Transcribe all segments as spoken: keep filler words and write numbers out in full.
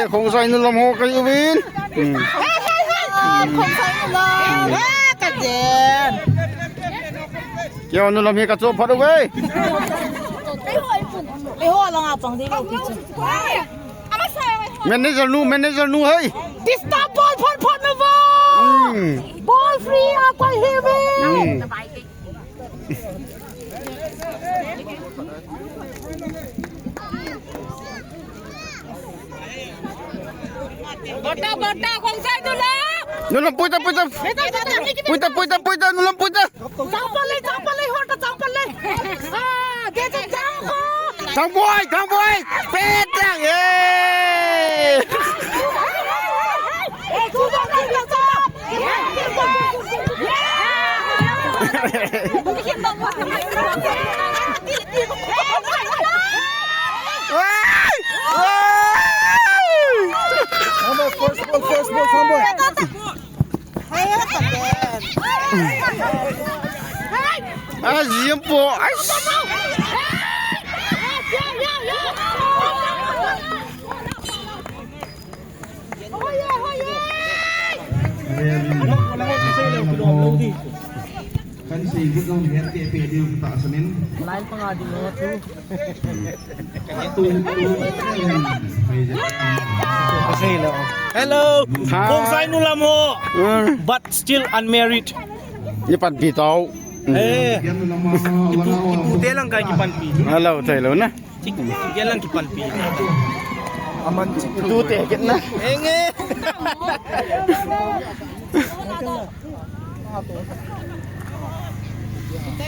Khongsai nu lam ho kahiuvin. Hmm. Khongsai nu lam. Keiho nu lam hi kachoh phat uve. Manager nu, manager nu hei. Disturb bol phot phot na vo. Hmm. Bol free a koi hi ve. Hmm. Bota, bota, Khongsai nu lam. Nu lam puita, puita. Puita, puita, puita, nu lam puita. Changpal le, changpal le, hota changpal le. Ah, dia tu chang ko. Thang boi, thang boi. Petang, eh. First ball, first ball, first ball. Azim po. Kan sei gut long het te pe diu ta sanin. Line panga ding lo tu. Hello. Hi. Khongsai nu lam ho. Hmm. But still unmarried. Ni panpi tau. Eh. Kitu, kitu te lang kai kipanpi. Hello, hello na. Kitu te lang kipanpi. Aman kitu te kit na. Enge.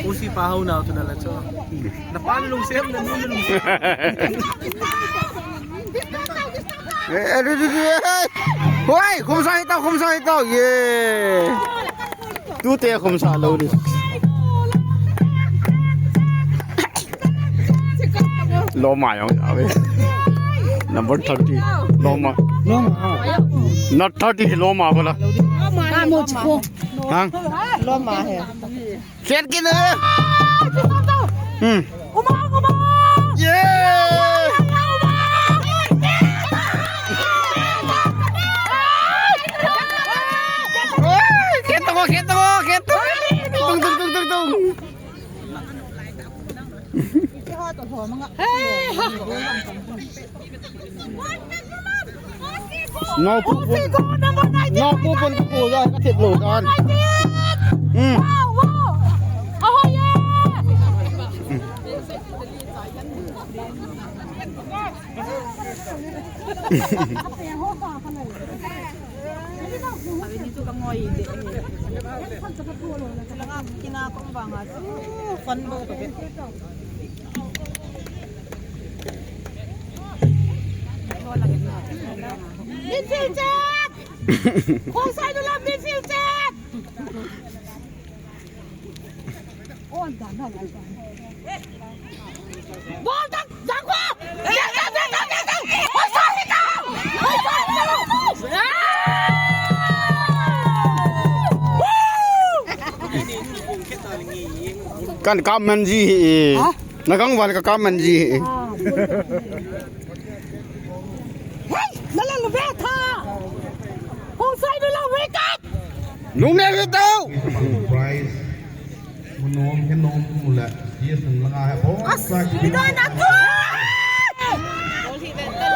Usi pa hau nau tu na la cho. Na pa lung sem na nu lung sem. Eh, eh, eh, eh, eh. Hoi, khumsa hitau, khumsa hitau. Ye. Tute khumsa lou ni. Loma jong ave. Number thirty. Loma. Loma. Not thirty, loma bola. Ka mo chiko. Hang. Loma he. Khet kit na. Hmm. Uma, uma. Ye. Khet to, khet to, khet to. Tung, tung, tung, tung, tung. Hey, ha. Nau pu pun, nau pu pun ka pu ja, ka thip lou dan. Hmm. Midfield check! Khongsai nu lam midfield check! Ball tak, tak, tak! Kan kap man ji hi. Ha? Na kang wan ka kap man ji hi. Hey, na la lu be tha. Khongsai nu la wake up. Lung ne lu tau. Prize. Munom he nom mula. Dia sen langa he po. As, ida na tu.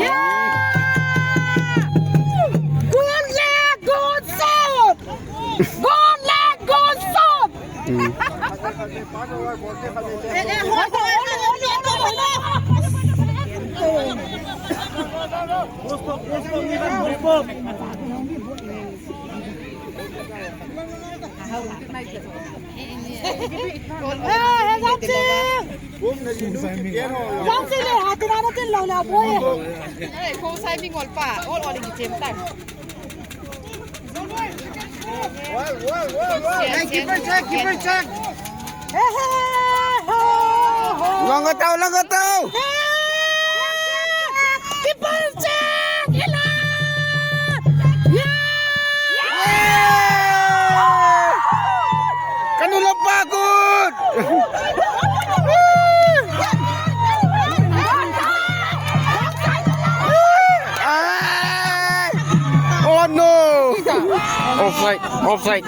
Yeah. Good leg, good shot. Good leg, good shot. Hmm. Hey, hey, Ramsey! Ramsey le, ha, tina na tin lo la, boy. Hey, Khongsai Mingol pa, all, all in the same time. Hey, keeper check, keeper check. Hey, hey, ho, ho. Lang ka tau, lang ka tau. Hey, keeper check, ila. Yeah. Ka nu lam pa kut. Ah. Offside, offside.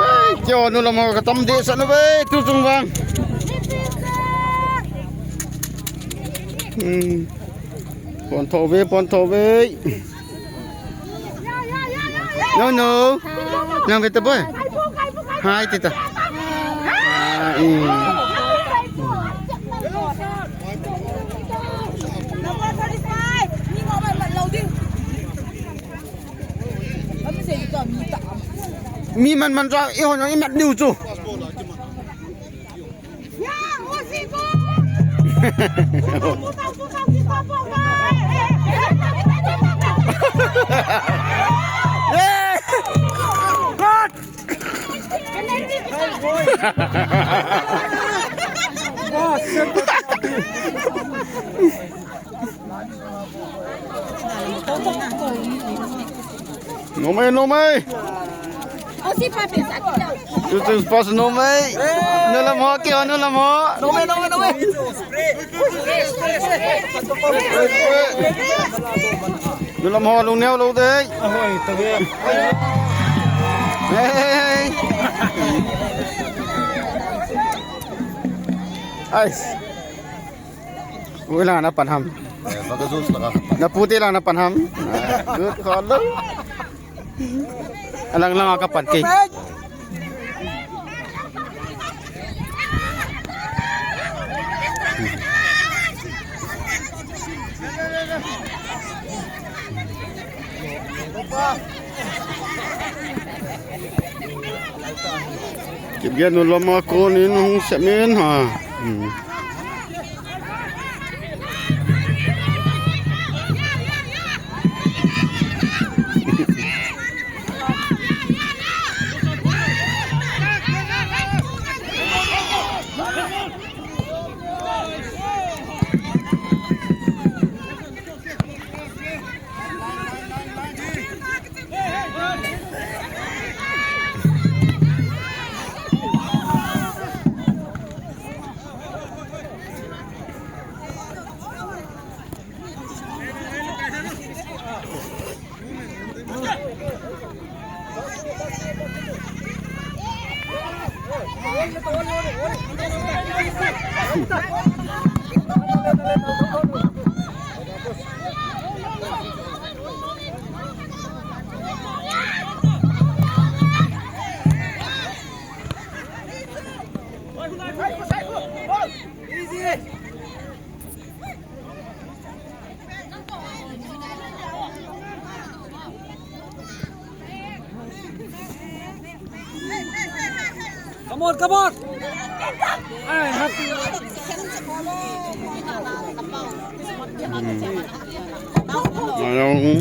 Ai, kio nu lam ho ka tam de sa nu ve, tu chung vang. Hmm. Pon tho ve, pon tho ve. No, no. Nang ve ta boy. Hai, tita. Ah, mm. Mi man man cha, i hon i mat diu chu. Nomai, nomai. Tu, tu, pas nomai. Nu lam ho, kio, nu lam ho. Nomai, nomai, nomai. Nu lam ho, lung neo, lou de. Hey. Ais. Ui lang na pan ham. Na pu te lang na pan ham. Good call lo. Alang lang ka pan ke. Kipgen u lama konin hung semin ha. Hmm. Come on, come on. Ai, happy. Hmm. Ayong,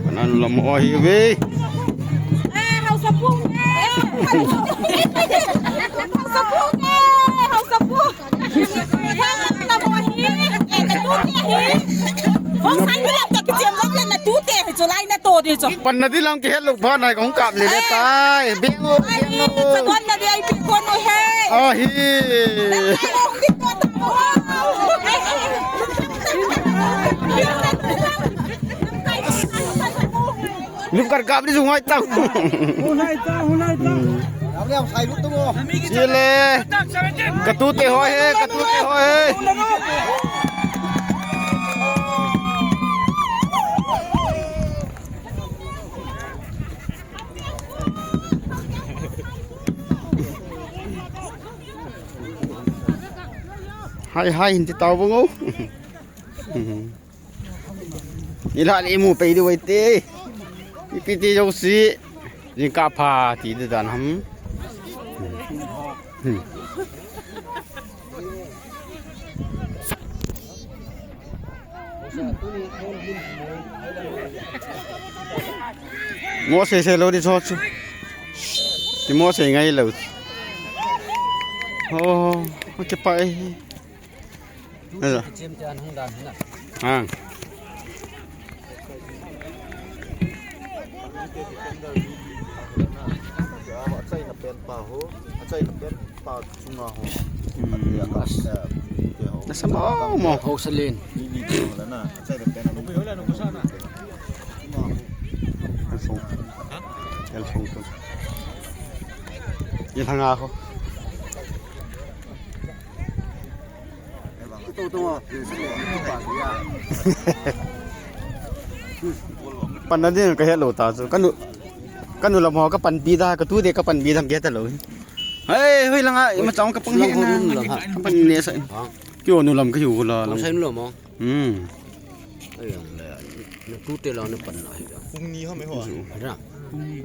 kanan lam o hi ve. Eh, hausa pung eh. Hausa pung eh, hausa pung. Pan na di lang kihet lou pha nai kong kap le le tai. Bing o, bing o. Ahi. Lim kar kap ni sungai tang. Hunai tang, hunai tang. Chile. Katute ho he, katute ho he. Hai, hai, hinti tau bung o. Ila le imu pei di wai te. Ipi ti jouse. Jingkah pha ti di dan ham. Mo sei sei lou di cho chu. Ti mo sei ngai lou. Ho, ho, ho, ke pa e. Ayo. Chem te an hung dan hina. Hang. Achaina pen pa ho, achaina pen pa chunga ho. Hmm. Achaina pen pa ho. Sa mo, mo. Ho sa len. El song. El song tu. Ye thang a ho. Pan na din ka hello ta chu. Kanu, kanu lam ho ka pan bi da, ka tu de ka pan bi dam ke ta lo. Hei, hoi langa, ima chang ka pang he na. Ka pan ne sa. Kio nu lam ka hiu la. Sai nu lam mo. Hmm. Ai, ang le, na tu te la na pan na hi da. Kung ni ho me ho. Ra.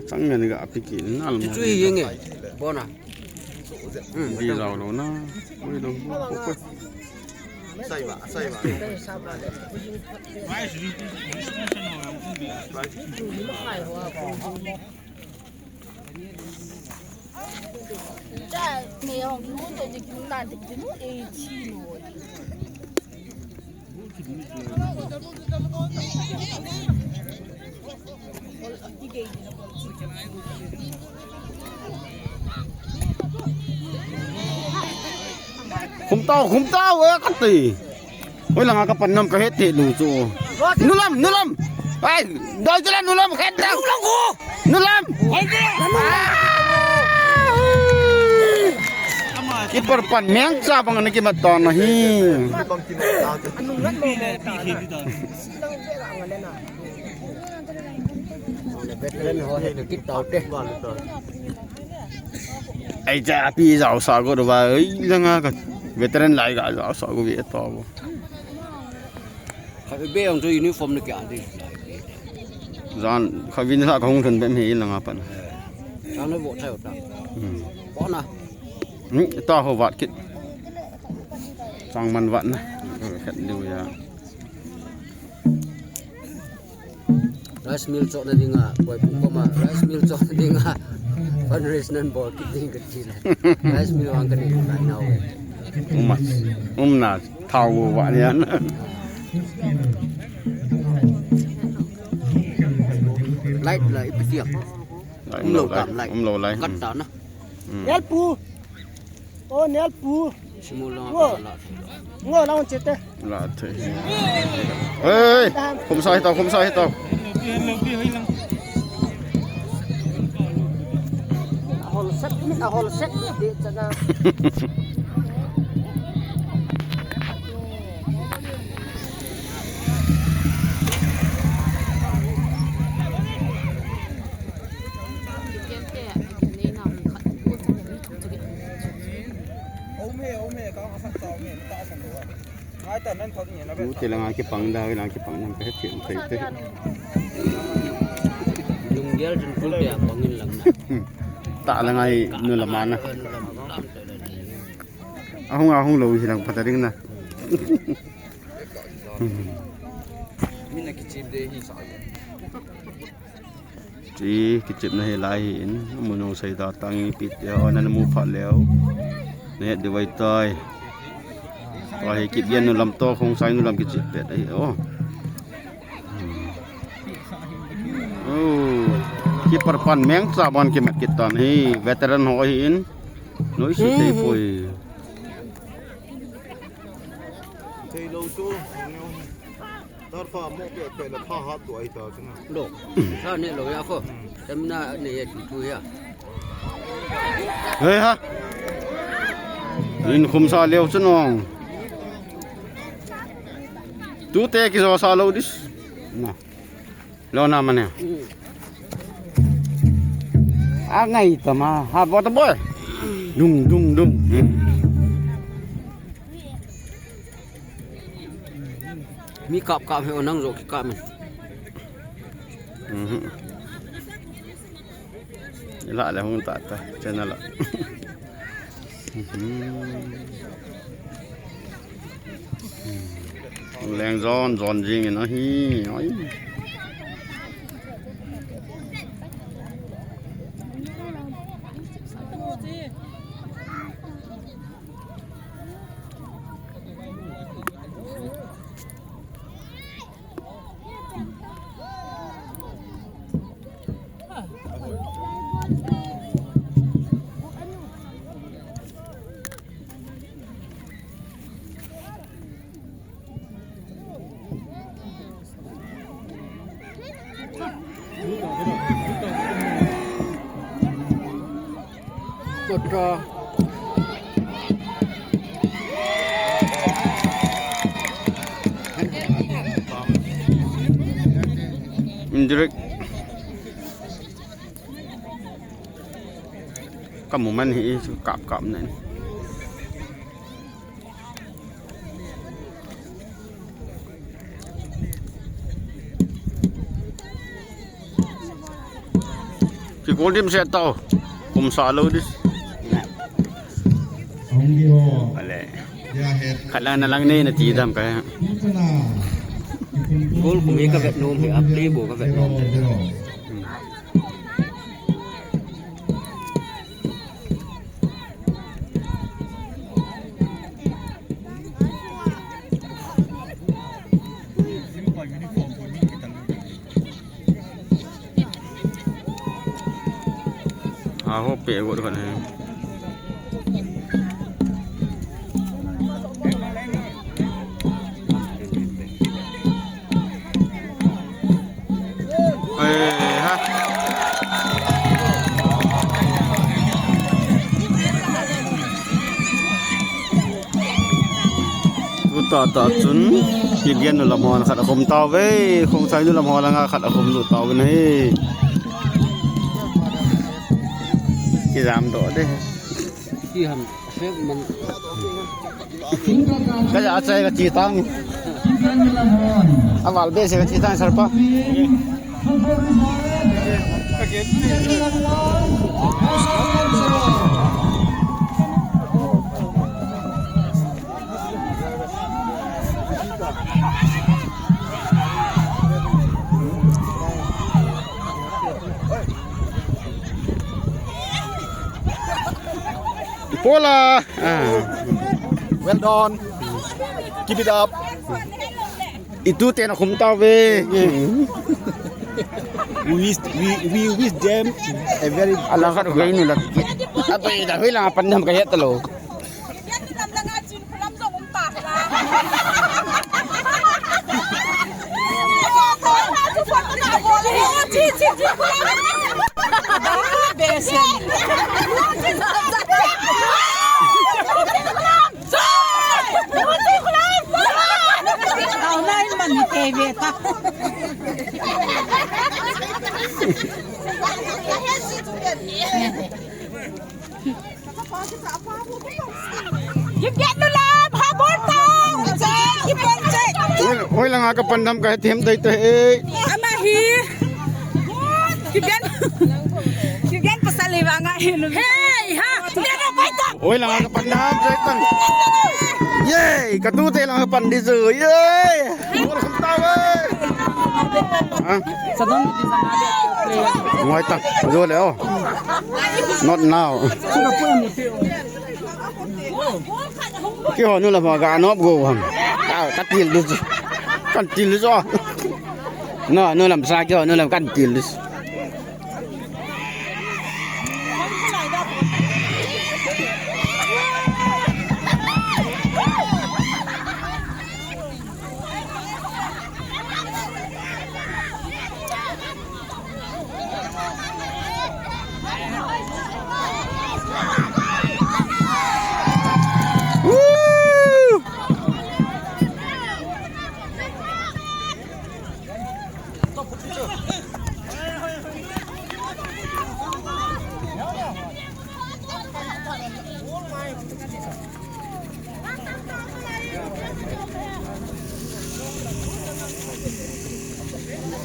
Chang ngan ga pi ki nal mo. Chu hi yeng e. Bona. Hmm. Di rau lo na. Oi lo. Sai ba, sai ba. Khum tau, khum tau, eh, ka ti. Oi, langa ka pan nam ka het te lu chu. Nu lam, nu lam. Ai, doi chu la nu lam, het da. Nu lam ko. Nu lam. Hai de. Ki por pan meng cha bang na ki mat ton na hi. Veteran ho he kit tau te. Ai cha pi jao sa go do ba, ai langa ka veteran lai ga jao sa go ve to bo. Kha be ong to uniform ne kya de. Jan kha vin sa ka hung thun be me langa pan. Sa ne bo thai ta. Hmm. Bo na. Hmm, ta ho vat kit. Sang man vat na. Khat liu ya. Rice mill chohna dinga, Boipu koma, rice mill chohna dinga, fundraise nan bol kit ding kati le. Rice mill vang kani kai nau. Umna, umna, thao va ni an. Light la ipi tiang. Umlo kam light. Umlo light. Kat ta na. Hmm. Help pu. O, nel pu. Simul lang. Ngo. Ngo lang chete. La thei. Ei, khum sa hi tau, khum sa hi tau. Ahol set, ahol set de chana. Tute langa kipang da, langa kipang nam pe chin thei te. Lunggel jun kul pe a pangin lang na. Ta langa i nu lama na. Ahung ahung lo hi lang pata ding na. Mina kichim de hi sa. Chi kichepna hi lai hi in, amun hung sei da tang ipi ti ho, na mu pha leo. Na het de vai tai. Tua hi kip gen nu lam to, khong sai nu lam kichep pet ahi o. Hmm. Oh. Keeper pan meng cha ban kimat kit tan hi, veteran ho hi in. Noi si tei poi. Thei lo chu. Tar pha mo pe pe la pha hat tu ai ta chu na. Lo. Sa ne lo ya ko. Tamna ne ya tu tu ya. Hei ha. In khum sa leo chu nong. Tute kijo sa lo dis. Na. Lo na mane. A ngai ta ma. Ha bo ta boy. Dung dung dung. Mi kap kap he o nang jo ki kap mi. Mhm. Ila le hung ta ta channel la. Mhm. Leng jon jon jing in ahi. Oi. Kota. Indirect. Kamu man hi chu kap kap na. Kikol dim se tau. Kum sa lo dis. Ale. Khat lang na lang nei nati dam ka. Goal kum hi ka vet nom hi, a play bou ka vet nom. A ho pe got kon he. Ei ha. Tuta ta chun, Kigen nu lam hon khat akhum tauve, Khongsai nu lam hon langa khat akhum lut tauve nahi. Kijam doh de. Ki ham, asep man. Kaja achai kachi tang. Aval behseh kachi tang, sir pa. Ipola. Ah. Well done. Keep it up. Itu tena khum tauve. We wish, we, we wish them a very... Ala khat gai ni la. Ato ida hui la pan dam ka het lo. Oi, oi, langa ka pan dam ka hethem dai te, eh. Ama hi. Kigen. Kigen pasal hi vang a hi nu. Hey, ha. Oi, langa ka pan dam, Jaitan. Yay, ka tu te langa pan di chu. Yay. Gol khum tauve. Ha? Ngoi ta, jo le o. Not now. Keiho nu lam ho ga nop go ham. Ka, ka til du. Kan til du. Na, nu lam sa keiho nu lam kan til du.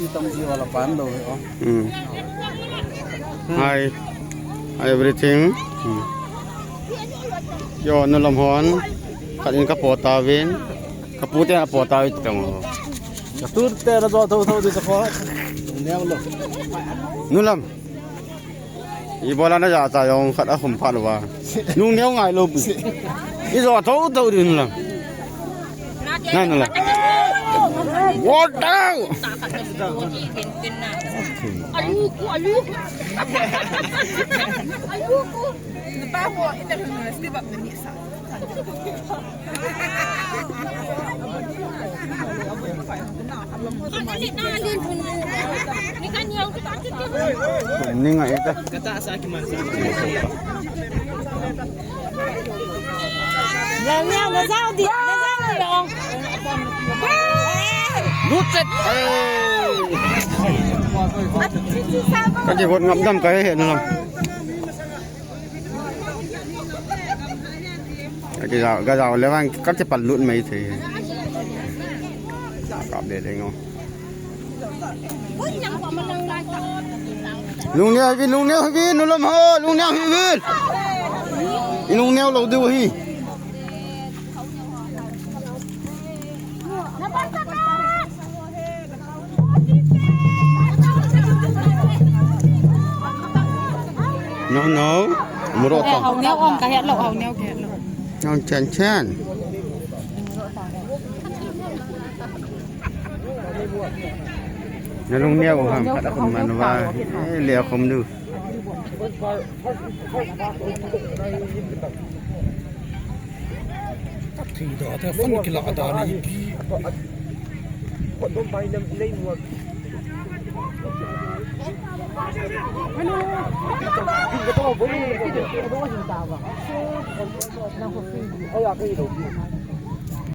Itong di wala pan do, oh. Hmm. Hi. Hi, everything. Hmm. Yo, nu lam hon. Khat in ka po tauvin. Ka pu te a po tauvin tong. Ka tu te na jo tho tho di sa ko. Neo lo. Nu lam. Ibola na ja cha jong khat a khum phat lou va. Nung neo ngai lou pu. I jo tho tho di nu lam. Nai nu lam. What the? Alu ku, alu ku. Alu ku. Pa ho, ita hu na step up ni sa. Ni ngai ita. Kata sa ki man sa. Lalneo, na jao di, na jao di ong. Lut chet. Ka kihot ngap dam ka he he na lam. Ka jao, ka jao le vang ka kipat lut mai thei. Kap le le ngo. Lungneo hih uvin, lungneo hih uvin, nulam ho, lungneo hih uvin. I lungneo lou diu ahi. No, no. Muro ta. Hao neo om ka het lou, hao neo ka het lou. Hao chen chen. Na lungneo ham, khat a khum man va. Eh, le khum nu. Ka thei da, ta phone kila da na ipi.